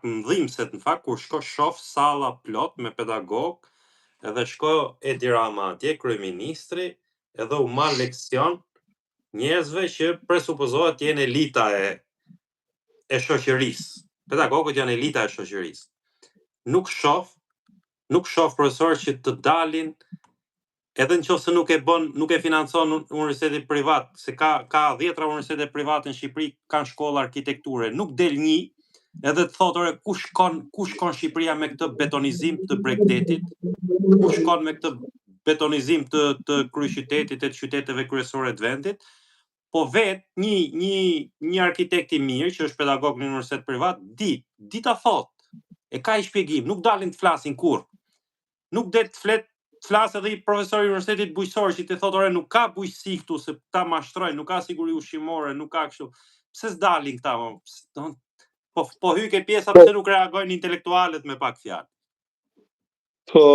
pak më dhimbset në fakt kur shko shoh salla plot me pedagog, edhe shko Edi Rama atje, kryeministri, edhe u marr leksion njerëzve që presupozohet të jenë elita e shoqërisë. Pedagogët janë elita e shoqërisë. Nuk shoh profesorë që të dalin edhe në qoftë se nuk e bën, nuk e financon universiteti privat, se ka dhjetra universitete private në Shqipëri kanë shkolla arkitekture, nuk del një edhe të thotë: "Ore, ku shkon Shqipëria me këtë betonizim të bregdetit, ku shkon me këtë betonizim të kryeqytetit e të qyteteve kryesore të vendit?" Po vet një arkitekt i mirë që është pedagog në universitet privat di ta thotë. E ka i shpjegim, nuk dalin të flasin kurrë. Nuk del të flet të flasë edhe i profesori i Universitetit Bujqësor që ti thotë: "Ore, nuk ka bujqësi këtu, se këta mashtrojnë, nuk ka siguri ushqimore, nuk ka kështu." Pse s'dalin këta, mo? Domthon, po hy ke pjesa pse nuk reagojnë intelektualët me pak fjalë. Po.